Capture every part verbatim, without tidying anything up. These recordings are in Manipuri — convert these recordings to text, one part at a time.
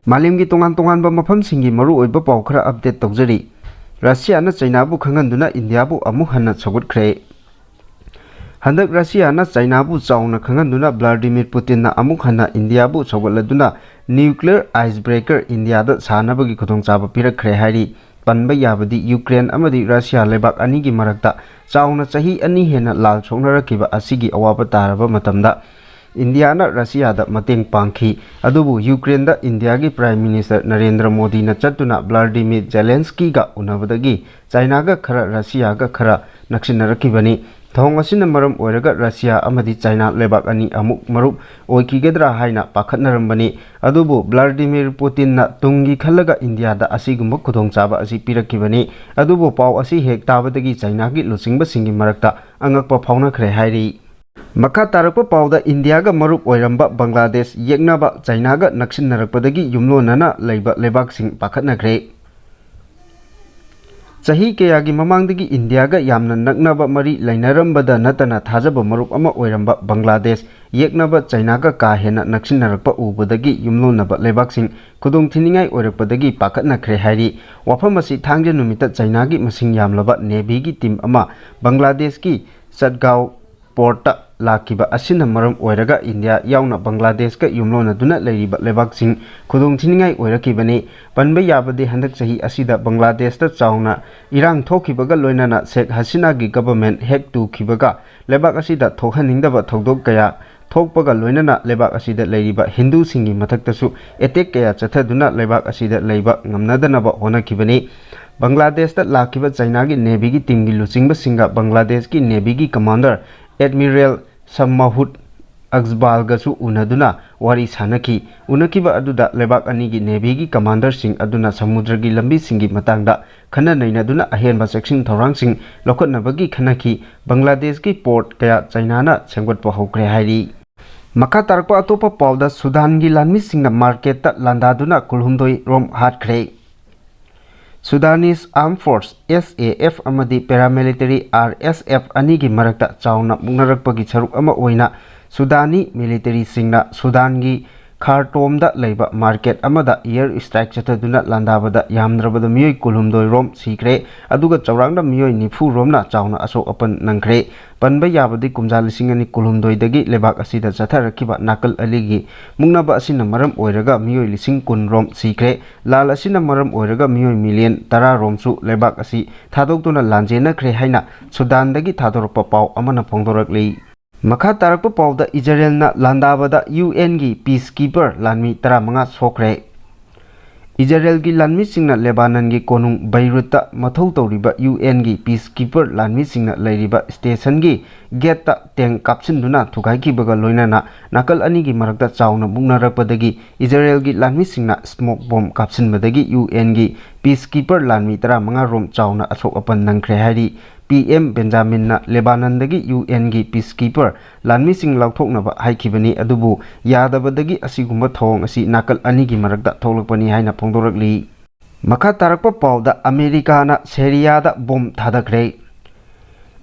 ꯃꯥꯂꯦꯝꯒꯤ ꯇꯣꯉꯥꯟ ꯇꯣꯉꯥꯟꯕ ꯃꯐꯝꯁꯤꯡꯒꯤ ꯃꯔꯨꯑꯣꯏꯕ ꯄꯥꯎ ꯈꯔ update ꯇꯧꯖꯔꯤ꯫ ꯔꯁꯤꯌꯥꯅ ꯆꯩꯅꯥꯕꯨ ꯈꯪꯍꯟꯗꯨꯅ ꯏꯟꯗꯤꯌꯥꯕꯨ ꯑꯃꯨꯛ ꯍꯟꯅ ꯁꯧꯒꯠꯈ꯭ꯔꯦ꯫ ꯍꯟꯗꯛ ꯔꯁꯤꯌꯥꯅ ꯆꯩꯅꯥꯕꯨ ꯆꯥꯎꯅ ꯈꯪꯍꯟꯗꯨꯅ ꯚ꯭ꯂꯥꯗꯤꯃꯤꯔ ꯄꯨꯇꯤꯟꯅ ꯑꯃꯨꯛ ꯍꯟꯅ ꯏꯟꯗꯤꯌꯥꯕꯨ ꯁꯧꯒꯠꯂꯗꯨꯅ nuclear icebreaker ꯏꯟꯗꯤꯌꯥꯗ ꯁꯥꯅꯕꯒꯤ ꯈꯨꯗꯣꯡꯆꯥꯕ ꯄꯤꯔꯛꯈ꯭ꯔꯦ ꯍꯥꯏꯔꯤ꯫ ꯄꯟꯕ ꯌꯥꯕꯗꯤ ꯌꯨꯀ꯭ꯔꯦꯟ ꯑꯃꯗꯤ ꯔꯁꯤꯌꯥ ꯂꯩꯕꯥꯛ ꯑꯅꯤꯒꯤ ꯃꯔꯛꯇ ꯆꯥꯎꯅ ꯆꯍꯤ ꯑꯅꯤ ꯍꯦꯟꯅ ꯂꯥꯜ ꯁꯣꯛꯅꯔꯛꯈꯤꯕ ꯑꯁꯤꯒꯤ ꯑꯋꯥꯕ ꯇꯥꯔꯕ ꯃꯇꯝꯗ ꯏꯟꯗꯤꯌꯥꯅ ꯔꯁꯤꯌꯥꯗ ꯃꯇꯦꯡ ꯄꯥꯡꯈꯤ꯫ ꯑꯗꯨꯕꯨ ꯌꯨꯀ꯭ꯔꯦꯟꯗ ꯏꯟꯗꯤꯌꯥꯒꯤ Prime Minister ꯅꯔꯦꯟꯗ꯭ꯔ ꯃꯣꯗꯤꯅ ꯆꯠꯇꯨꯅ ꯚ꯭ꯂꯥꯗꯤꯃꯤꯔ ꯖꯦꯂꯦꯟꯁꯀꯤꯒ ꯎꯅꯕꯗꯒꯤ ꯆꯥꯏꯅꯥꯒ ꯈꯔ, ꯔꯁꯤꯌꯥꯒ ꯈꯔ ꯅꯛꯁꯤꯟꯅꯔꯛꯈꯤꯕꯅꯤ꯫ ꯊꯧꯑꯣꯡ ꯑꯁꯤꯅ ꯃꯔꯝ ꯑꯣꯏꯔꯒ ꯔꯁꯤꯌꯥ ꯑꯃꯗꯤ ꯆꯥꯏꯅꯥ ꯂꯩꯕꯥꯛ ꯑꯅꯤ ꯑꯃꯨꯛ ꯃꯔꯨꯞ ꯑꯣꯏꯈꯤꯒꯗ꯭ꯔꯥ ꯍꯥꯏꯅ ꯄꯥꯈꯠꯅꯔꯝꯕꯅꯤ꯫ ꯑꯗꯨꯕꯨ ꯚ꯭ꯂꯥꯗꯤꯃꯤꯔ ꯄꯨꯇꯤꯟꯅ ꯇꯨꯡꯒꯤ ꯈꯜꯂꯒ ꯏꯟꯗꯤꯌꯥꯗ ꯑꯁꯤꯒꯨꯝꯕ ꯈꯨꯗꯣꯡꯆꯥꯕ ꯑꯁꯤ ꯄꯤꯔꯛꯈꯤꯕꯅꯤ꯫ ꯑꯗꯨꯕꯨ ꯄꯥꯎ ꯑꯁꯤ ꯍꯦꯛ ꯇꯥꯕꯗꯒꯤ ꯆꯥꯏꯅꯥꯒꯤ ꯂꯨꯆꯤꯡꯕꯁꯤꯡꯒꯤ ꯃꯔꯛꯇ ꯑꯉꯛꯄ ꯐꯥꯎꯅꯈ꯭ꯔꯦ ꯍꯥꯏꯔꯤ꯫ ꯃꯈꯥ ꯇꯥꯔꯛꯄ ꯄꯥꯎꯗ ꯏꯟꯗꯤꯌꯥꯒ ꯃꯔꯨꯞ ꯑꯣꯏꯔꯝꯕ ꯕꯪꯒ꯭ꯂꯥꯗꯦꯁ ꯌꯦꯛꯅꯕ ꯆꯥꯏꯅꯥꯒ ꯅꯛꯁꯤꯟꯅꯔꯛꯄꯗꯒꯤ ꯌꯨꯝꯂꯣꯟꯅꯅ ꯂꯩꯕ ꯂꯩꯕꯥꯛꯁꯤꯡ ꯄꯥꯈꯠꯅꯈ꯭ꯔꯦ꯫ ꯆꯍꯤ ꯀꯌꯥꯒꯤ ꯃꯃꯥꯡꯗꯒꯤ ꯏꯟꯗꯤꯌꯥꯒ ꯌꯥꯝꯅ ꯅꯛꯅꯕ ꯃꯔꯤ ꯂꯩꯅꯔꯝꯕꯗ ꯅꯠꯇꯅ ꯊꯥꯖꯕ ꯃꯔꯨꯞ ꯑꯃ ꯑꯣꯏꯔꯝꯕ ꯕꯪꯒ꯭ꯂꯥꯗꯦꯁ ꯌꯦꯛꯅꯕ ꯆꯥꯏꯅꯥꯒ ꯀꯥ ꯍꯦꯟꯅ ꯅꯛꯁꯤꯟꯅꯔꯛꯄ ꯎꯕꯗꯒꯤ ꯌꯨꯝꯂꯣꯟꯅꯕ ꯂꯩꯕꯥꯛꯁꯤꯡ ꯈꯨꯗꯣꯡꯊꯤꯅꯤꯡꯉꯥꯏ ꯑꯣꯏꯔꯛꯄꯗꯒꯤ ꯄꯥꯈꯠꯅꯈ꯭ꯔꯦ ꯍꯥꯏꯔꯤ꯫ ꯋꯥꯐꯝ ꯑꯁꯤ ꯊꯥꯡꯖ ꯅꯨꯃꯤꯠꯇ ꯆꯥꯏꯅꯥꯒꯤ ꯃꯁꯤꯡ ꯌꯥꯝꯂꯕ ꯅꯦꯚꯤꯒꯤ ꯇꯤꯝ ꯑꯃ ꯕꯪꯒ꯭ꯂꯥꯗꯦꯁꯀꯤ ꯆꯠꯒꯥꯎ ꯄꯣꯔꯠꯇ ꯂꯥꯛꯈꯤꯕ ꯑꯁꯤꯅ ꯃꯔꯝ ꯑꯣꯏꯔꯒ ꯏꯟꯗꯤꯌꯥ ꯌꯥꯎꯅ ꯕꯪꯒ꯭ꯂꯥꯗꯦꯁꯀ ꯌꯨꯝꯂꯣꯟꯅꯗꯨꯅ ꯂꯩꯔꯤꯕ ꯂꯩꯕꯥꯛꯁꯤꯡ ꯈꯨꯗꯣꯡꯊꯤꯅꯤꯡꯉꯥꯏ ꯑꯣꯏꯔꯛꯈꯤꯕꯅꯤ꯫ ꯄꯟꯕ ꯌꯥꯕꯗꯤ ꯍꯟꯗꯛ ꯆꯍꯤ ꯑꯁꯤꯗ ꯕꯪꯒ꯭ꯂꯥꯗꯦꯁꯇ ꯆꯥꯎꯅ ꯏꯔꯥꯡ ꯊꯣꯛꯈꯤꯕꯒ ꯂꯣꯏꯅꯅ ꯁꯦꯈ ꯍꯁꯤꯅꯥꯒꯤ government ꯍꯦꯛ ꯇꯨꯈꯤꯕꯒ ꯂꯩꯕꯥꯛ ꯑꯁꯤꯗ ꯊꯣꯛꯍꯟꯅꯤꯡꯗꯕ ꯊꯧꯗꯣꯛ ꯀꯌꯥ ꯊꯣꯛꯄꯒ ꯂꯣꯏꯅꯅ ꯂꯩꯕꯥꯛ ꯑꯁꯤꯗ ꯂꯩꯔꯤꯕ ꯍꯤꯟꯗꯨꯁꯤꯡꯒꯤ ꯃꯊꯛꯇꯁꯨ attack ꯀꯌꯥ ꯆꯠꯊꯗꯨꯅ ꯂꯩꯕꯥꯛ ꯑꯁꯤꯗ ꯂꯩꯕ ꯉꯝꯅꯗꯅꯕ ꯍꯣꯠꯅꯈꯤꯕꯅꯤ꯫ ꯕꯪꯒ꯭ꯂꯥꯗꯦꯁꯇ ꯂꯥꯛꯈꯤꯕ ꯆꯥꯏꯅꯥꯒꯤ ꯅꯦꯚꯤꯒꯤ ꯇꯤꯝꯒꯤ ꯂꯨꯆꯤꯡꯕꯁꯤꯡꯒ ꯕꯪꯒ꯭ꯂꯥꯗꯦꯁꯀꯤ ꯅꯦꯚꯤꯒꯤ commander Admiral ꯁꯝꯃꯥꯍꯨꯠ ꯑꯛꯁꯕꯥꯜꯒꯁꯨ ꯎꯅꯗꯨꯅ ꯋꯥꯔꯤ ꯁꯥꯅꯈꯤ꯫ ꯎꯅꯈꯤꯕ ꯑꯗꯨꯗ ꯂꯩꯕꯥꯛ ꯑꯅꯤꯒꯤ ꯅꯦꯚꯤꯒꯤ commanderꯁꯤꯡ ꯑꯗꯨꯅ ꯁꯃꯨꯗ꯭ꯔꯒꯤ ꯂꯝꯕꯤꯁꯤꯡꯒꯤ ꯃꯇꯥꯡꯗ ꯈꯟꯅ ꯅꯩꯅꯗꯨꯅ ꯑꯍꯦꯟꯕ ꯆꯦꯛꯁꯤꯟ ꯊꯧꯔꯥꯡꯁꯤꯡ ꯂꯧꯈꯠꯅꯕꯒꯤ ꯈꯟꯅꯈꯤ꯫ ꯕꯪꯒ꯭ꯂꯥꯗꯦꯁꯀꯤ ꯄꯣꯔꯠ ꯀꯌꯥ ꯆꯥꯏꯅꯥꯅ ꯁꯦꯝꯒꯠꯄ ꯍꯧꯈ꯭ꯔꯦ ꯍꯥꯏꯔꯤ꯫ ꯃꯈꯥ ꯇꯥꯔꯛꯄ ꯑꯇꯣꯞꯄ ꯄꯥꯎꯗ ꯁꯨꯗꯥꯟꯒꯤ ꯂꯥꯟꯃꯤꯁꯤꯡꯅ ꯃꯥꯔꯀꯦꯠꯇ ꯂꯥꯟꯗꯥꯗꯨꯅ ꯀꯨꯟꯍꯨꯝꯗꯣꯏ ꯔꯣꯝ ꯍꯥꯠꯈ꯭ꯔꯦ꯫ Sudanese Armed Force, S A F, ꯑꯃꯗꯤ paramilitary R S F ꯑꯅꯤꯒꯤ ꯃꯔꯛꯇ ꯆꯥꯎꯅ ꯃꯨꯛꯅꯔꯛꯄꯒꯤ ꯁꯔꯨꯛ ꯑꯃ ꯑꯣꯏꯅ ꯁꯨꯗꯥꯅꯤ militaryꯁꯤꯡꯅ ꯁꯨꯗꯥꯟꯒꯤ ꯈꯥꯔꯇꯣꯝꯗ ꯂꯩꯕ ꯃꯥꯔꯀꯦꯠ ꯑꯃꯗ ꯏꯌꯔ ꯁ꯭ꯇ꯭ꯔꯥꯏꯛ ꯆꯠꯊꯗꯨꯅ ꯂꯥꯟꯗꯥꯕꯗ ꯌꯥꯝꯗ꯭ꯔꯕꯗ ꯃꯤꯑꯣꯏ ꯀꯨꯟꯍꯨꯝꯗꯣꯏ ꯔꯣꯝ ꯁꯤꯈ꯭ꯔꯦ, ꯑꯗꯨꯒ ꯆꯥꯎꯔꯥꯛꯅ ꯃꯤꯑꯣꯏ ꯅꯤꯐꯨ ꯔꯣꯝꯅ ꯆꯥꯎꯅ ꯑꯁꯣꯛ ꯑꯄꯟ ꯅꯪꯈ꯭ꯔꯦ꯫ ꯄꯟꯕ ꯌꯥꯕꯗꯤ ꯀꯨꯝꯖꯥ ꯂꯤꯁꯤꯡ ꯑꯅꯤ ꯀꯨꯟꯍꯨꯝꯗꯣꯏꯗꯒꯤ ꯂꯩꯕꯥꯛ ꯑꯁꯤꯗ ꯆꯠꯊꯔꯛꯈꯤꯕ ꯅꯥꯀꯜ ꯑꯅꯤꯒꯤ ꯃꯨꯛꯅꯕ ꯑꯁꯤꯅ ꯃꯔꯝ ꯑꯣꯏꯔꯒ ꯃꯤꯑꯣꯏ ꯂꯤꯁꯤꯡ ꯀꯨꯟ ꯔꯣꯝ ꯁꯤꯈ꯭ꯔꯦ꯫ ꯂꯥꯟ ꯑꯁꯤꯅ ꯃꯔꯝ ꯑꯣꯏꯔꯒ ꯃꯤꯑꯣꯏ ꯃꯤꯂꯤꯌꯟ ꯇꯔꯥ ꯔꯣꯝꯁꯨ ꯂꯩꯕꯥꯛ ꯑꯁꯤ ꯊꯥꯗꯣꯛꯇꯨꯅ ꯂꯥꯟꯖꯦꯟꯅꯈ꯭ꯔꯦ ꯍꯥꯏꯅ ꯁꯨꯗꯥꯟꯗꯒꯤ ꯊꯥꯗꯣꯔꯛꯄ ꯄꯥꯎ ꯑꯃꯅ ꯐꯣꯡꯗꯣꯔꯛꯂꯤ꯫ ꯃꯈꯥ ꯇꯥꯔꯛꯄ ꯄꯥꯎꯗ ꯏꯖꯔꯦꯜꯅ ꯂꯥꯟꯗꯥꯕꯗ ꯌꯨ ꯑꯦꯟꯒꯤ ꯄꯤꯁꯀꯤꯄꯔ ꯂꯥꯟꯃꯤ ꯇꯔꯥꯃꯉꯥ ꯁꯣꯛꯈ꯭ꯔꯦ꯫ ꯏꯖꯔꯦꯜꯒꯤ ꯂꯥꯟꯃꯤꯁꯤꯡꯅ ꯂꯦꯕꯥꯅꯟꯒꯤ ꯀꯣꯅꯨꯡ ꯕꯩꯔꯨꯠꯇ ꯃꯊꯧ ꯇꯧꯔꯤꯕ ꯌꯨ ꯑꯦꯟꯒꯤ ꯄꯤꯁꯀꯤꯄꯔ ꯂꯥꯟꯃꯤꯁꯤꯡꯅ ꯂꯩꯔꯤꯕ ꯁ꯭ꯇꯦꯁꯟꯒꯤ ꯒꯦꯠꯇ ꯇꯦꯡ ꯀꯥꯞꯁꯤꯟꯗꯨꯅ ꯊꯨꯒꯥꯏꯈꯤꯕꯒ ꯂꯣꯏꯅꯅ ꯅꯥꯀꯜ ꯑꯅꯤꯒꯤ ꯃꯔꯛꯇ ꯆꯥꯎꯅ ꯃꯨꯛꯅꯔꯛꯄꯗꯒꯤ ꯏꯖꯔꯦꯜꯒꯤ ꯂꯥꯟꯃꯤꯁꯤꯡꯅ ꯁ꯭ꯃꯣꯛ ꯕꯣꯝ ꯀꯥꯞꯁꯤꯟꯕꯗꯒꯤ ꯌꯨ ꯑꯦꯟꯒꯤ ꯄꯤꯁꯀꯤꯄꯔ ꯂꯥꯟꯃꯤ ꯇꯔꯥꯃꯉꯥ ꯔꯣꯝ ꯆꯥꯎꯅ ꯑꯁꯣꯛ ꯑꯄꯟ ꯅꯪꯈ꯭ꯔꯦ ꯍꯥꯏꯔꯤ꯫ ꯄꯤ ꯑꯦꯝ ꯕꯦꯟꯖꯥꯃꯤꯟꯅ ꯂꯦꯕꯥꯅꯟꯗꯒꯤ ꯌꯨ ꯑꯦꯟꯒꯤ ꯄꯤꯁꯀꯤꯄꯔ ꯂꯥꯟꯃꯤꯁꯤꯡ ꯂꯧꯊꯣꯛꯅꯕ ꯍꯥꯏꯈꯤꯕꯅꯤ, ꯑꯗꯨꯕꯨ ꯌꯥꯗꯕꯗꯒꯤ ꯑꯁꯤꯒꯨꯝꯕ ꯊꯧꯑꯣꯡ ꯑꯁꯤ ꯅꯥꯀꯜ ꯑꯅꯤꯒꯤ ꯃꯔꯛꯇ ꯊꯣꯛꯂꯛꯄꯅꯤ ꯍꯥꯏꯅ ꯐꯣꯡꯗꯣꯔꯛꯂꯤ꯫ ꯃꯈꯥ ꯇꯥꯔꯛꯄ ꯄꯥꯎꯗ ꯑꯃꯦꯔꯤꯀꯥꯅ ꯁꯦꯔꯤꯌꯥꯗ ꯕꯣꯝ ꯊꯥꯗꯈ꯭ꯔꯦ꯫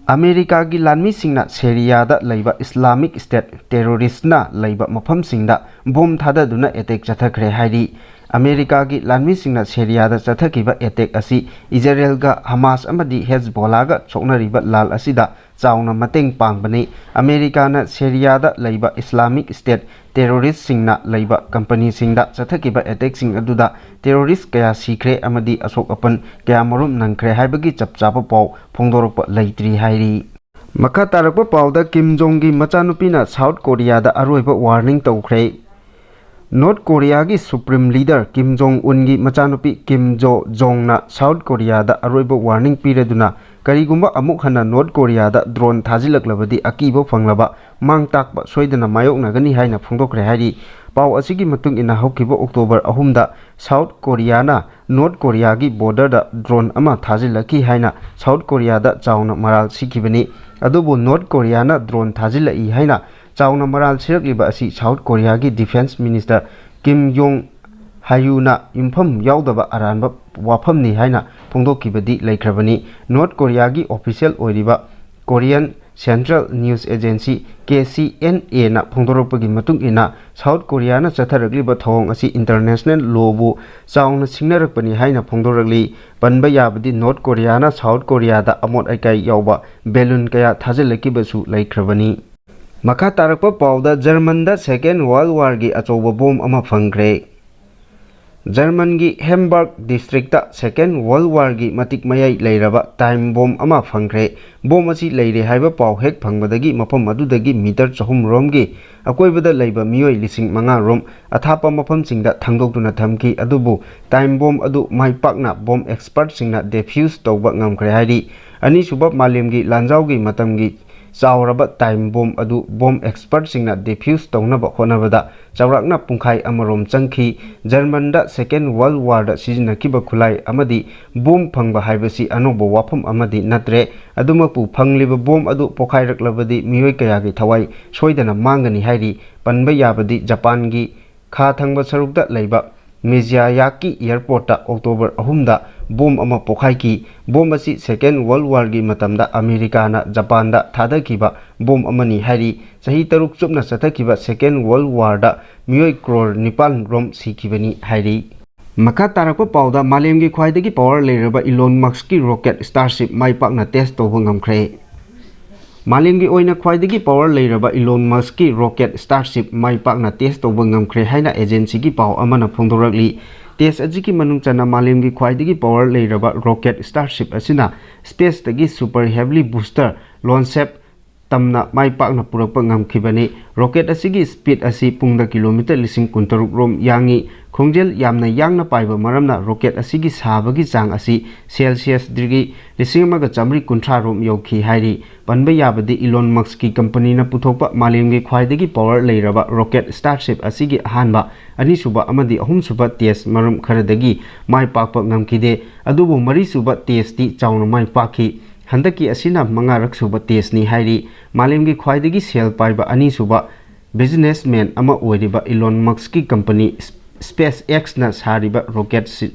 ꯑꯃꯦꯔꯤꯀꯥꯒꯤ ꯂꯥꯟꯃꯤꯁꯤꯡꯅ ꯁꯦꯔꯤꯌꯥꯗ ꯂꯩꯕ ꯏꯁꯂꯥꯃꯤꯛ ꯁ꯭ꯇꯦꯠ ꯇꯦꯔꯣꯔꯤꯁ꯭ꯠꯅ ꯂꯩꯕ ꯃꯐꯝꯁꯤꯡꯗ ꯕꯣꯝ ꯊꯥꯗꯗꯨꯅ ꯑꯦꯇꯦꯛ ꯆꯠꯊꯈ꯭ꯔꯦ ꯍꯥꯏꯔꯤ꯫ ꯑꯃꯦꯔꯤꯀꯥꯒꯤ ꯂꯥꯟꯃꯤꯁꯤꯡꯅ ꯁꯦꯔꯤꯌꯥꯗ ꯆꯠꯊꯈꯤꯕ ꯑꯦꯇꯦꯛ ꯑꯁꯤ ꯏꯖꯔꯦꯜꯒ ꯍꯃꯥꯁ ꯑꯃꯗꯤ ꯍꯦꯖꯕꯣꯂꯥꯒ ꯁꯣꯛꯅꯔꯤꯕ ꯂꯥꯜ ꯑꯁꯤꯗ ꯆꯥꯎꯅ ꯃꯇꯦꯡ ꯄꯥꯡꯕꯅꯤ꯫ ꯑꯃꯦꯔꯤꯀꯥꯅ ꯁꯦꯔꯤꯌꯥꯗ ꯂꯩꯕ ꯏꯁꯂꯥꯃꯤꯛ ꯁ꯭ꯇꯦꯠ ꯇꯦꯔꯣꯔꯤꯁ꯭ꯠꯁꯤꯡꯅ ꯂꯩꯕ ꯀꯝꯄꯅꯤꯁꯤꯡꯗ ꯆꯠꯊꯈꯤꯕ ꯑꯦꯇꯦꯛꯁꯤꯡ ꯑꯗꯨꯗ ꯇꯦꯔꯣꯔꯤꯁ꯭ꯠ ꯀꯌꯥ ꯁꯤꯈ꯭ꯔꯦ ꯑꯃꯗꯤ ꯑꯁꯣꯛ ꯑꯄꯟ ꯀꯌꯥꯃꯔꯨꯝ ꯅꯪꯈ꯭ꯔꯦ ꯍꯥꯏꯕꯒꯤ ꯆꯞ ꯆꯥꯕ ꯄꯥꯎ ꯐꯣꯡꯗꯣꯔꯛꯄ ꯂꯩꯇ꯭ꯔꯤ ꯍꯥꯏꯔꯤ꯫ ꯃꯈꯥ ꯇꯥꯔꯛꯄ ꯄꯥꯎꯗ ꯀꯤꯝ ꯖꯣꯡꯒꯤ ꯃꯆꯥꯅꯨꯄꯤꯅ ꯁꯥꯎꯠ ꯀꯣꯔꯤꯌꯥꯗ ꯑꯔꯣꯏꯕ ꯋꯥꯔꯅꯤꯡ ꯇꯧꯈ꯭ꯔꯦ꯫ ꯅꯣꯔꯠ ꯀꯣꯔꯤꯌꯥꯒꯤ ꯁꯨꯄ꯭ꯔꯤꯝ ꯂꯤꯗꯔ ꯀꯤꯝ ꯖꯣꯡ ꯎꯟꯒꯤ ꯃꯆꯥꯅꯨꯄꯤ ꯀꯤꯝ ꯖꯣ ꯖꯣꯡꯅ ꯁꯥꯎꯠ ꯀꯣꯔꯤꯌꯥꯗ ꯑꯔꯣꯏꯕ ꯋꯥꯔꯅꯤꯡ ꯄꯤꯔꯗꯨꯅ ꯀꯔꯤꯒꯨꯝꯕ ꯑꯃꯨꯛ ꯍꯟꯅ ꯅꯣꯔꯠ ꯀꯣꯔꯤꯌꯥꯗ ꯗ꯭ꯔꯣꯟ ꯊꯥꯖꯤꯜꯂꯛꯂꯕꯗꯤ ꯑꯀꯤꯕ ꯐꯪꯂꯕ ꯃꯥꯡ ꯇꯥꯛꯄ ꯁꯣꯏꯗꯅ ꯃꯥꯌꯣꯛꯅꯒꯅꯤ ꯍꯥꯏꯅ ꯐꯣꯡꯗꯣꯛꯈ꯭ꯔꯦ ꯍꯥꯏꯔꯤ꯫ ꯄꯥꯎ ꯑꯁꯤꯒꯤ ꯃꯇꯨꯡ ꯏꯟꯅ ꯍꯧꯈꯤꯕ ꯑꯣꯛꯇꯣꯕꯔ ꯑꯍꯨꯝꯗ ꯁꯥꯎꯠ ꯀꯣꯔꯤꯌꯥꯅ ꯅꯣꯔꯠ ꯀꯣꯔꯤꯌꯥꯒꯤ ꯕꯣꯔꯗꯔꯗ ꯗ꯭ꯔꯣꯟ ꯑꯃ ꯊꯥꯖꯤꯜꯂꯛꯈꯤ ꯍꯥꯏꯅ ꯁꯥꯎꯠ ꯀꯣꯔꯤꯌꯥꯗ ꯆꯥꯎꯅ ꯃꯔꯥꯜ ꯁꯤꯈꯤꯕꯅꯤ꯫ ꯑꯗꯨꯕꯨ ꯅꯣꯔꯠ ꯀꯣꯔꯤꯌꯥꯅ ꯗ꯭ꯔꯣꯟ ꯊꯥꯖꯤꯜꯂꯛꯏ ꯍꯥꯏꯅ ꯆꯥꯎꯅ ꯃꯔꯥꯜ ꯁꯤꯔꯛꯂꯤꯕ ꯑꯁꯤ ꯁꯥꯎꯠ ꯀꯣꯔꯤꯌꯥꯒꯤ ꯗꯤꯐꯦꯟꯁ ꯃꯤꯅꯤꯁꯇꯔ ꯀꯤꯝ ꯌꯣꯡ ꯍꯌꯨꯅ ꯌꯨꯝꯐꯝ ꯌꯥꯎꯗꯕ ꯑꯔꯥꯟꯕ ꯋꯥꯐꯝꯅꯤ ꯍꯥꯏꯅ ꯐꯣꯡꯗꯣꯛꯈꯤꯕꯗꯤ ꯂꯩꯈ꯭ꯔꯕꯅꯤ꯫ ꯅꯣꯔꯠ ꯀꯣꯔꯤꯌꯥꯒꯤ ꯑꯣꯐꯤꯁꯤꯌꯦꯜ ꯑꯣꯏꯔꯤꯕ Korean Central News Agency, K C and ꯑꯦꯅ ꯐꯣꯡꯗꯣꯔꯛꯄꯒꯤ ꯃꯇꯨꯡ ꯏꯟꯅ, ꯁꯥꯎꯠ ꯀꯣꯔꯤꯌꯥꯅ ꯆꯠꯊꯔꯛꯂꯤꯕ ꯊꯧꯑꯣꯡ ꯑꯁꯤ international lawꯕꯨ ꯆꯥꯎꯅ ꯁꯤꯡꯅꯔꯛꯄꯅꯤ ꯍꯥꯏꯅ ꯐꯣꯡꯗꯣꯔꯛꯂꯤ꯫ ꯄꯟꯕ ꯌꯥꯕꯗꯤ ꯅꯣꯔꯠ ꯀꯣꯔꯤꯌꯥꯅ ꯁꯥꯎꯠ ꯀꯣꯔꯤꯌꯥꯗ ꯑꯃꯣꯠ ꯑꯀꯥꯏ ꯌꯥꯎꯕ balloon ꯀꯌꯥ ꯊꯥꯖꯤꯜꯂꯛꯈꯤꯕꯁꯨ ꯂꯩꯈ꯭ꯔꯕꯅꯤ꯫ ꯃꯈꯥ ꯇꯥꯔꯛꯄ ꯄꯥꯎꯗ, ꯖꯔꯃꯟꯗ Second World Warꯒꯤ ꯑꯆꯧꯕ ꯕꯣꯝ ꯑꯃ ꯐꯪꯈ꯭ꯔꯦ꯫ ꯖꯔꯃꯟꯒꯤ Hamburg districtꯇ Second World Warꯒꯤ ꯃꯇꯤꯛ ꯃꯌꯥꯏ ꯂꯩꯔꯕ time bomb ꯑꯃ ꯐꯪꯈ꯭ꯔꯦ꯫ ꯕꯣꯝ ꯑꯁꯤ ꯂꯩꯔꯦ ꯍꯥꯏꯕ ꯄꯥꯎ ꯍꯦꯛ ꯐꯪꯕꯗꯒꯤ ꯃꯐꯝ ꯑꯗꯨꯗꯒꯤ ꯃꯤꯇꯔ ꯆꯍꯨꯝ ꯔꯣꯝꯒꯤ ꯑꯀꯣꯏꯕꯗ ꯂꯩꯕ ꯃꯤꯑꯣꯏ ꯂꯤꯁꯤꯡ ꯃꯉꯥ ꯔꯣꯝ ꯑꯊꯥꯞꯄ ꯃꯐꯝꯁꯤꯡꯗ ꯊꯥꯡꯗꯣꯛꯇꯨꯅ ꯊꯝꯈꯤ꯫ ꯑꯗꯨꯕꯨ time bomb ꯑꯗꯨ ꯃꯥꯏ ꯄꯥꯛꯅ bomb expertꯁꯤꯡꯅ defuse ꯇꯧꯕ ꯉꯝꯈ꯭ꯔꯦ ꯍꯥꯏꯔꯤ꯫ ꯑꯅꯤꯁꯨꯕ ꯃꯥꯂꯦꯝꯒꯤ ꯂꯥꯟꯖꯥꯎꯒꯤ ꯃꯇꯝꯒꯤ ꯆꯥꯎꯔꯕ time bomb ꯑꯗꯨ bomb expertꯁꯤꯡꯅ defuse ꯇꯧꯅꯕ ꯍꯣꯠꯅꯕꯗ ꯆꯥꯎꯔꯥꯛꯅ ꯄꯨꯡꯈꯥꯏ ꯑꯃꯔꯣꯝ ꯆꯪꯈꯤ꯫ ꯖꯔꯃꯟꯗ Second World Warꯗ ꯁꯤꯖꯤꯟꯅꯈꯤꯕ ꯈꯨꯠꯂꯥꯏ ꯑꯃꯗꯤ ꯕꯣꯝ ꯐꯪꯕ ꯍꯥꯏꯕꯁꯤ ꯑꯅꯧꯕ ꯋꯥꯐꯝ ꯑꯃꯗꯤ ꯅꯠꯇ꯭ꯔꯦ꯫ ꯑꯗꯨꯃꯛꯄꯨ, ꯐꯪꯂꯤꯕ ꯕꯣꯝ ꯑꯗꯨ ꯄꯣꯈꯥꯏꯔꯛꯂꯕꯗꯤ ꯃꯤꯑꯣꯏ ꯀꯌꯥꯒꯤ ꯊꯋꯥꯏ ꯁꯣꯏꯗꯅ ꯃꯥꯡꯒꯅꯤ ꯍꯥꯏꯔꯤ꯫ ꯄꯟꯕ ꯌꯥꯕꯗꯤ ꯖꯄꯥꯟꯒꯤ ꯈꯥ ꯊꯪꯕ ꯁꯔꯨꯛꯇ ꯂꯩꯕ ꯃꯤꯖꯤꯌꯥꯌꯥꯀꯤ airportꯇ October ꯑꯍꯨꯝꯗ ꯕꯣꯝ ꯑꯃ ꯄꯣꯈꯥꯏꯈꯤ꯫ ꯕꯣꯝ ꯑꯁꯤ Second World Warꯒꯤ ꯃꯇꯝꯗ ꯑꯃꯦꯔꯤꯀꯥꯅ ꯖꯄꯥꯟꯗ ꯊꯥꯗꯈꯤꯕ ꯕꯣꯝ ꯑꯃꯅꯤ ꯍꯥꯏꯔꯤ꯫ ꯆꯍꯤ ꯇꯔꯨꯛ ꯆꯨꯞꯅ ꯆꯠꯊꯈꯤꯕ Second World Warꯗ ꯃꯤꯑꯣꯏ ꯀ꯭ꯔꯣꯔ ꯅꯤꯄꯥꯟ ꯔꯣꯝ ꯁꯤꯈꯤꯕꯅꯤ ꯍꯥꯏꯔꯤ꯫ ꯃꯈꯥ ꯇꯥꯔꯛꯄ ꯄꯥꯎꯗ, ꯃꯥꯂꯦꯝꯒꯤ ꯈ꯭ꯋꯥꯏꯗꯒꯤ power ꯂꯩꯔꯕ Elon Muskꯀꯤ rocket Starship ꯃꯥꯏ ꯄꯥꯛꯅ test ꯇꯧꯕ ꯉꯝꯈ꯭ꯔꯦ꯫ ꯃꯥꯂꯦꯝꯒꯤ ꯑꯣꯏꯅ ꯈ꯭ꯋꯥꯏꯗꯒꯤ power ꯂꯩꯔꯕ Elon Muskꯀꯤ rocket Starship ꯃꯥꯏ ꯄꯥꯛꯅ test ꯇꯧꯕ ꯉꯝꯈ꯭ꯔꯦ ꯍꯥꯏꯅ agencyꯒꯤ ꯄꯥꯎ ꯑꯃꯅ ꯐꯣꯡꯗꯣꯔꯛꯂꯤ꯫ Test ꯑꯁꯤꯒꯤ ꯃꯅꯨꯡ ꯆꯟꯅ ꯃꯥꯂꯦꯝꯒꯤ ꯈ꯭ꯋꯥꯏꯗꯒꯤ power ꯂꯩꯔꯕ rocket Starship ꯑꯁꯤꯅ spaceꯇꯒꯤ super heavy booster launchpad ꯇꯝꯅ ꯃꯥꯏ ꯄꯥꯛꯅ ꯄꯨꯔꯛꯄ ꯉꯝꯈꯤꯕꯅꯤ꯫ Rocket ꯑꯁꯤꯒꯤ speed ꯑꯁꯤ ꯄꯨꯡꯗ kilometre ꯂꯤꯁꯤꯡ ꯀꯨꯟꯇꯔꯨꯛ ꯔꯣꯝ ꯌꯥꯡꯏ꯫ ꯈꯣꯡꯖꯦꯜ ꯌꯥꯝꯅ ꯌꯥꯡꯅ ꯄꯥꯏꯕ ꯃꯔꯝꯅ rocket ꯑꯁꯤꯒꯤ ꯁꯥꯕꯒꯤ ꯆꯥꯡ ꯑꯁꯤ Celsius degree ꯂꯤꯁꯤꯡ ꯑꯃꯒ ꯆꯥꯃꯔꯤ ꯀꯨꯟꯊ꯭ꯔꯥ ꯔꯣꯝ ꯌꯧꯈꯤ ꯍꯥꯏꯔꯤ꯫ ꯄꯟꯕ ꯌꯥꯕꯗꯤ Elon Muskꯀꯤ companyꯅ ꯄꯨꯊꯣꯛꯄ ꯃꯥꯂꯦꯝꯒꯤ ꯈ꯭ꯋꯥꯏꯗꯒꯤ power ꯂꯩꯔꯕ rocket Starship ꯑꯁꯤꯒꯤ ꯑꯍꯥꯟꯕ, ꯑꯅꯤꯁꯨꯕ ꯑꯃꯗꯤ ꯑꯍꯨꯝꯁꯨꯕ test ꯃꯔꯝ ꯈꯔꯗꯒꯤ ꯃꯥꯏ ꯄꯥꯛꯄ ꯉꯝꯈꯤꯗꯦ꯫ ꯑꯗꯨꯕꯨ ꯃꯔꯤꯁꯨꯕ testꯇꯤ ꯆꯥꯎꯅ ꯃꯥꯏ ꯄꯥꯛꯈꯤ꯫ ꯍꯟꯗꯛꯀꯤ ꯑꯁꯤꯅ ꯃꯉꯥꯔꯛ ꯁꯨꯕ testꯅꯤ ꯍꯥꯏꯔꯤ꯫ ꯃꯥꯂꯦꯝꯒꯤ ꯈ꯭ꯋꯥꯏꯗꯒꯤ ꯁꯦꯜ ꯄꯥꯏꯕ ꯑꯅꯤꯁꯨꯕ businessman ꯑꯃ ꯑꯣꯏꯔꯤꯕ Elon Muskꯀꯤ company SpaceXꯅ ꯁꯥꯔꯤꯕ rocket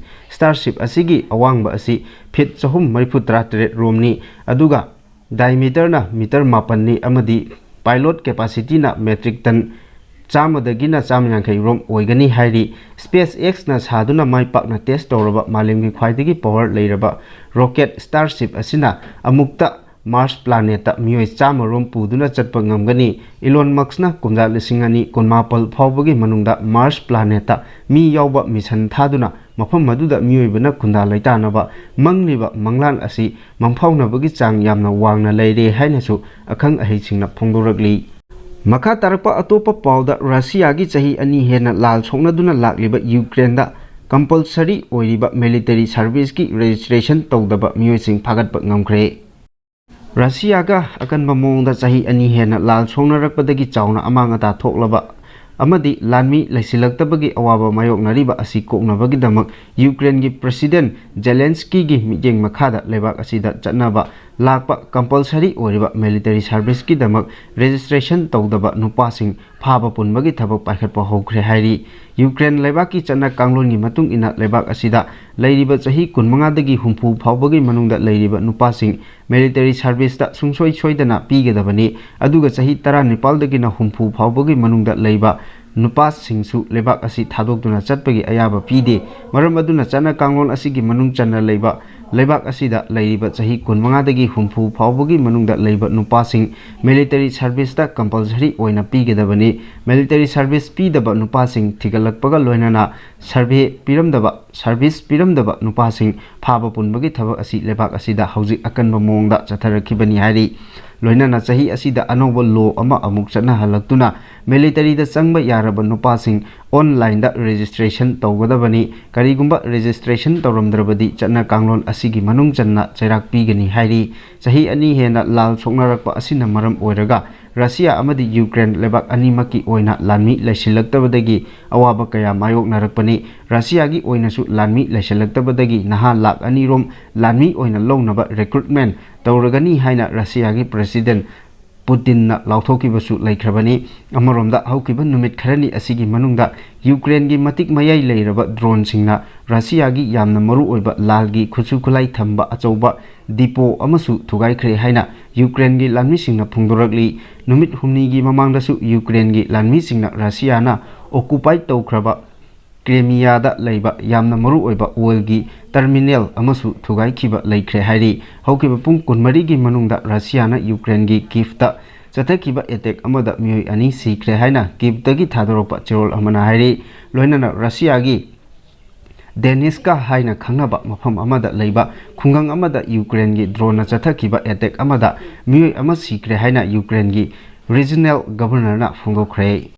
Starship ꯑꯁꯤꯒꯤ ꯑꯋꯥꯡꯕ ꯑꯁꯤ feet ꯆꯍꯨꯝ ꯃꯔꯤꯐꯨ ꯇꯔꯥ ꯇꯔꯦꯠ ꯔꯣꯝꯅꯤ꯫ ꯑꯗꯨꯒ diameterꯅ meter ꯃꯥꯄꯟꯅꯤ ꯑꯃꯗꯤ payload capacityꯅ metric ton ꯆꯥꯝꯃꯗꯒꯤꯅ ꯆꯥꯝꯃ ꯌꯥꯡꯈꯩ ꯔꯣꯝ ꯑꯣꯏꯒꯅꯤ ꯍꯥꯏꯔꯤ꯫ SpaceXꯅ ꯁꯥꯗꯨꯅ ꯃꯥꯏ ꯄꯥꯛꯅ test ꯇꯧꯔꯕ ꯃꯥꯂꯦꯝꯒꯤ ꯈ꯭ꯋꯥꯏꯗꯒꯤ power ꯂꯩꯔꯕ rocket Starship ꯑꯁꯤꯅ ꯑꯃꯨꯛꯇ Mars planetꯇ ꯃꯤꯑꯣꯏ ꯆꯥꯝꯃ ꯔꯣꯝ ꯄꯨꯗꯨꯅ ꯆꯠꯄ ꯉꯝꯒꯅꯤ꯫ Elon Muskꯅ ꯀꯨꯝꯖꯥ ꯂꯤꯁꯤꯡ ꯑꯅꯤ ꯀꯨꯟꯃꯥꯄꯜ ꯐꯥꯎꯕꯒꯤ ꯃꯅꯨꯡꯗ Mars planetꯇ ꯃꯤ ꯌꯥꯎꯕ mission ꯊꯥꯗꯨꯅ ꯃꯐꯝ ꯑꯗꯨꯗ ꯃꯤꯑꯣꯏꯕꯅ ꯈꯨꯟꯗꯥ ꯂꯩꯇꯥꯅꯕ ꯃꯪꯂꯤꯕ ꯃꯪꯂꯥꯟ ꯑꯁꯤ ꯃꯪꯐꯥꯎꯅꯕꯒꯤ ꯆꯥꯡ ꯌꯥꯝꯅ ꯋꯥꯡꯅ ꯂꯩꯔꯦ ꯍꯥꯏꯅꯁꯨ ꯑꯈꯪ ꯑꯍꯩꯁꯤꯡꯅ ꯐꯣꯡꯗꯣꯔꯛꯂꯤ꯫ ꯃꯈꯥ ꯇꯥꯔꯛꯄ ꯑꯇꯣꯞꯄ ꯄꯥꯎꯗ, ꯔꯁꯤꯌꯥꯒꯤ ꯆꯍꯤ ꯑꯅꯤ ꯍꯦꯟꯅ ꯂꯥꯜ ꯁꯣꯛꯅꯗꯨꯅ ꯂꯥꯛꯂꯤꯕ ꯌꯨꯀ꯭ꯔꯦꯟꯗ compulsory ꯑꯣꯏꯔꯤꯕ military serviceꯀꯤ registration ꯇꯧꯗꯕ ꯃꯤꯑꯣꯏꯁꯤꯡ ꯐꯥꯒꯠꯄ ꯉꯝꯈ꯭ꯔꯦ꯫ ꯔꯁꯤꯌꯥꯒ ꯑꯀꯟꯕ ꯃꯑꯣꯡꯗ ꯆꯍꯤ ꯑꯅꯤ ꯍꯦꯟꯅ ꯂꯥꯜ ꯁꯣꯛꯅꯔꯛꯄꯗꯒꯤ ꯆꯥꯎꯅ ꯑꯃꯥꯡ ꯑꯇꯥ ꯊꯣꯛꯂꯕ ꯑꯃꯗꯤ ꯂꯥꯟꯃꯤ ꯂꯩꯁꯤꯜꯂꯛꯇꯕꯒꯤ ꯑꯋꯥꯕ ꯃꯥꯌꯣꯛꯅꯔꯤꯕ ꯑꯁꯤ ꯀꯣꯛꯅꯕꯒꯤꯗꯃꯛ ꯌꯨꯀ꯭ꯔꯦꯟꯒꯤ President Zelenskyꯒꯤ ꯃꯤꯠꯌꯦꯡ ꯃꯈꯥꯗ ꯂꯩꯕꯥꯛ ꯑꯁꯤꯗ ꯆꯠꯅꯕ ꯂꯥꯛꯄ compulsory ꯑꯣꯏꯔꯤꯕ military serviceꯀꯤꯗꯃꯛ registration ꯇꯧꯗꯕ ꯅꯨꯄꯥꯁꯤꯡ ꯐꯥꯕ ꯄꯨꯟꯕꯒꯤ ꯊꯕꯛ ꯄꯥꯏꯈꯠꯄ ꯍꯧꯈ꯭ꯔꯦ ꯍꯥꯏꯔꯤ꯫ ꯌꯨꯀ꯭ꯔꯦꯟ ꯂꯩꯕꯥꯛꯀꯤ ꯆꯠꯅ ꯀꯥꯡꯂꯣꯟꯒꯤ ꯃꯇꯨꯡ ꯏꯟꯅ ꯂꯩꯕꯥꯛ ꯑꯁꯤꯗ ꯂꯩꯔꯤꯕ ꯆꯍꯤ ꯀꯨꯟꯃꯉꯥꯗꯒꯤ ꯍꯨꯝꯐꯨ ꯐꯥꯎꯕꯒꯤ ꯃꯅꯨꯡꯗ ꯂꯩꯔꯤꯕ ꯅꯨꯄꯥꯁꯤꯡ military serviceꯇ ꯁꯨꯡꯁꯣꯏ ꯁꯣꯏꯗꯅ ꯄꯤꯒꯗꯕꯅꯤ꯫ ꯑꯗꯨꯒ ꯆꯍꯤ ꯇꯔꯥꯅꯤꯄꯥꯜꯗꯒꯤꯅ ꯍꯨꯝꯐꯨ ꯐꯥꯎꯕꯒꯤ ꯃꯅꯨꯡꯗ ꯂꯩꯕ ꯅꯨꯄꯥꯁꯤꯡꯁꯨ ꯂꯩꯕꯥꯛ ꯑꯁꯤ ꯊꯥꯗꯣꯛꯇꯨꯅ ꯆꯠꯄꯒꯤ ꯑꯌꯥꯕ ꯄꯤꯗꯦ꯫ ꯃꯔꯝ ꯑꯗꯨꯅ ꯆꯠꯅ ꯀꯥꯡꯂꯣꯟ ꯑꯁꯤꯒꯤ ꯃꯅꯨꯡ ꯆꯟꯅ ꯂꯩꯕ ꯂꯩꯕꯥꯛ ꯑꯁꯤꯗ ꯂꯩꯔꯤꯕ ꯆꯍꯤ ꯀꯨꯟꯃꯉꯥꯗꯒꯤ ꯍꯨꯝꯐꯨ ꯐꯥꯎꯕꯒꯤ ꯃꯅꯨꯡꯗ ꯂꯩꯕ ꯅꯨꯄꯥꯁꯤꯡ military serviceꯇ compulsory ꯑꯣꯏꯅ ꯄꯤꯒꯗꯕꯅꯤ꯫ Military service ꯄꯤꯗꯕ ꯅꯨꯄꯥꯁꯤꯡ ꯊꯤꯒꯠꯂꯛꯄꯒ ꯂꯣꯏꯅꯅ survey ꯄꯤꯔꯝꯗꯕ, service ꯄꯤꯔꯝꯗꯕ ꯅꯨꯄꯥꯁꯤꯡ ꯐꯥꯕ ꯄꯨꯟꯕꯒꯤ ꯊꯕꯛ ꯑꯁꯤ ꯂꯩꯕꯥꯛ ꯑꯁꯤꯗ ꯍꯧꯖꯤꯛ ꯑꯀꯟꯕ ꯃꯑꯣꯡꯗ ꯆꯠꯊꯔꯛꯈꯤꯕꯅꯤ ꯍꯥꯏꯔꯤ꯫ ꯂꯣꯏꯅꯅ ꯆꯍꯤ ꯑꯁꯤꯗ ꯑꯅꯧꯕ law ꯑꯃ ꯑꯃꯨꯛ ꯆꯠꯅꯍꯜꯂꯛꯇꯨꯅ militaryꯗ ꯆꯪꯕ ꯌꯥꯔꯕ ꯅꯨꯄꯥꯁꯤꯡ onlineꯗ registration ꯇꯧꯒꯗꯕꯅꯤ꯫ ꯀꯔꯤꯒꯨꯝꯕ registration ꯇꯧꯔꯝꯗ꯭ꯔꯕꯗꯤ ꯆꯠꯅ ꯀꯥꯡꯂꯣꯟ ꯑꯁꯤꯒꯤ ꯃꯅꯨꯡ ꯆꯟꯅ ꯆꯩꯔꯥꯛ ꯄꯤꯒꯅꯤ ꯍꯥꯏꯔꯤ꯫ ꯆꯍꯤ ꯑꯅꯤ ꯍꯦꯟꯅ ꯂꯥꯜ ꯁꯣꯛꯅꯔꯛꯄ ꯑꯁꯤꯅ ꯃꯔꯝ ꯑꯣꯏꯔꯒ ꯔꯁꯤꯌꯥ ꯑꯃꯗꯤ ꯌꯨꯀ꯭ꯔꯦꯟ ꯂꯩꯕꯥꯛ ꯑꯅꯤꯃꯛꯀꯤ ꯑꯣꯏꯅ ꯂꯥꯟꯃꯤ ꯂꯩꯁꯤꯜꯂꯛꯇꯕꯗꯒꯤ ꯑꯋꯥꯕ ꯀꯌꯥ ꯃꯥꯌꯣꯛꯅꯔꯛꯄꯅꯤ꯫ ꯔꯁꯤꯌꯥꯒꯤ ꯑꯣꯏꯅꯁꯨ ꯂꯥꯟꯃꯤ ꯂꯩꯁꯤꯜꯂꯛꯇꯕꯗꯒꯤ ꯅꯍꯥ ꯂꯥꯛ ꯑꯅꯤ ꯔꯣꯝ ꯂꯥꯟꯃꯤ ꯑꯣꯏꯅ ꯂꯧꯅꯕ recruitment ꯇꯧꯔꯒꯅꯤ ꯍꯥꯏꯅ ꯔꯁꯤꯌꯥꯒꯤ President ꯄꯨꯇꯤꯟꯅ ꯂꯥꯎꯊꯣꯛꯈꯤꯕꯁꯨ ꯂꯩꯈ꯭ꯔꯕꯅꯤ꯫ ꯑꯃꯔꯣꯝꯗ, ꯍꯧꯈꯤꯕ ꯅꯨꯃꯤꯠ ꯈꯔꯅꯤ ꯑꯁꯤꯒꯤ ꯃꯅꯨꯡꯗ ꯌꯨꯀ꯭ꯔꯦꯟꯒꯤ ꯃꯇꯤꯛ ꯃꯌꯥꯏ ꯂꯩꯔꯕ ꯗ꯭ꯔꯣꯟꯁꯤꯡꯅ ꯔꯁꯤꯌꯥꯒꯤ ꯌꯥꯝꯅ ꯃꯔꯨ ꯑꯣꯏꯕ ꯂꯥꯜꯒꯤ ꯈꯨꯠꯁꯨ ꯈꯨꯠꯂꯥꯏ ꯊꯝꯕ ꯑꯆꯧꯕ ꯗꯤꯄꯣ ꯑꯃꯁꯨ ꯊꯨꯒꯥꯏꯈ꯭ꯔꯦ ꯍꯥꯏꯅ ꯌꯨꯀ꯭ꯔꯦꯟꯒꯤ ꯂꯥꯟꯃꯤꯁꯤꯡꯅ ꯐꯣꯡꯗꯣꯔꯛꯂꯤ꯫ ꯅꯨꯃꯤꯠ ꯍꯨꯝꯅꯤꯒꯤ ꯃꯃꯥꯡꯗꯁꯨ ꯌꯨꯀ꯭ꯔꯦꯟꯒꯤ ꯂꯥꯟꯃꯤꯁꯤꯡꯅ ꯔꯁꯤꯌꯥꯅ ꯑꯣꯀꯨꯄꯥꯏ ꯇꯧꯈ꯭ꯔꯕ ꯀ꯭ꯔꯦꯃꯤꯌꯥꯗ ꯂꯩꯕ ꯌꯥꯝꯅ ꯃꯔꯨ ꯑꯣꯏꯕ ꯑꯣꯏꯜꯒꯤ ꯇꯔꯃꯤꯅꯦꯜ ꯑꯃꯁꯨ ꯊꯨꯒꯥꯏꯈꯤꯕ ꯂꯩꯈ꯭ꯔꯦ ꯍꯥꯏꯔꯤ꯫ ꯍꯧꯈꯤꯕ ꯄꯨꯡ ꯀꯨꯟꯃꯔꯤꯒꯤ ꯃꯅꯨꯡꯗ ꯔꯁꯤꯌꯥꯅ ꯌꯨꯀ꯭ꯔꯦꯟꯒꯤ ꯀꯤꯐꯇ ꯆꯠꯊꯈꯤꯕ ꯑꯦꯇꯦꯛ ꯑꯃꯗ ꯃꯤꯑꯣꯏ ꯑꯅꯤ ꯁꯤꯈ꯭ꯔꯦ ꯍꯥꯏꯅ ꯀꯤꯐꯇꯒꯤ ꯊꯥꯗꯣꯔꯛꯄ ꯆꯦꯔꯣꯜ ꯑꯃꯅ ꯍꯥꯏꯔꯤ꯫ ꯂꯣꯏꯅꯅ ꯔꯁꯤꯌꯥꯒꯤ ꯗꯦꯅꯤꯁꯀꯥ ꯍꯥꯏꯅ ꯈꯪꯅꯕ ꯃꯐꯝ ꯑꯃꯗ ꯂꯩꯕ ꯈꯨꯡꯒꯪ ꯑꯃꯗ ꯌꯨꯀ꯭ꯔꯦꯟꯒꯤ ꯗ꯭ꯔꯣꯟꯅ ꯆꯠꯊꯈꯤꯕ ꯑꯦꯇꯦꯛ ꯑꯃꯗ ꯃꯤꯑꯣꯏ ꯑꯃ ꯁꯤꯈ꯭ꯔꯦ ꯍꯥꯏꯅ ꯌꯨꯀ꯭ꯔꯦꯟꯒꯤ ꯔꯤꯖꯅꯦꯜ ꯒꯕꯔꯅꯔꯅ ꯐꯣꯡꯗꯣꯛꯈ꯭ꯔꯦ꯫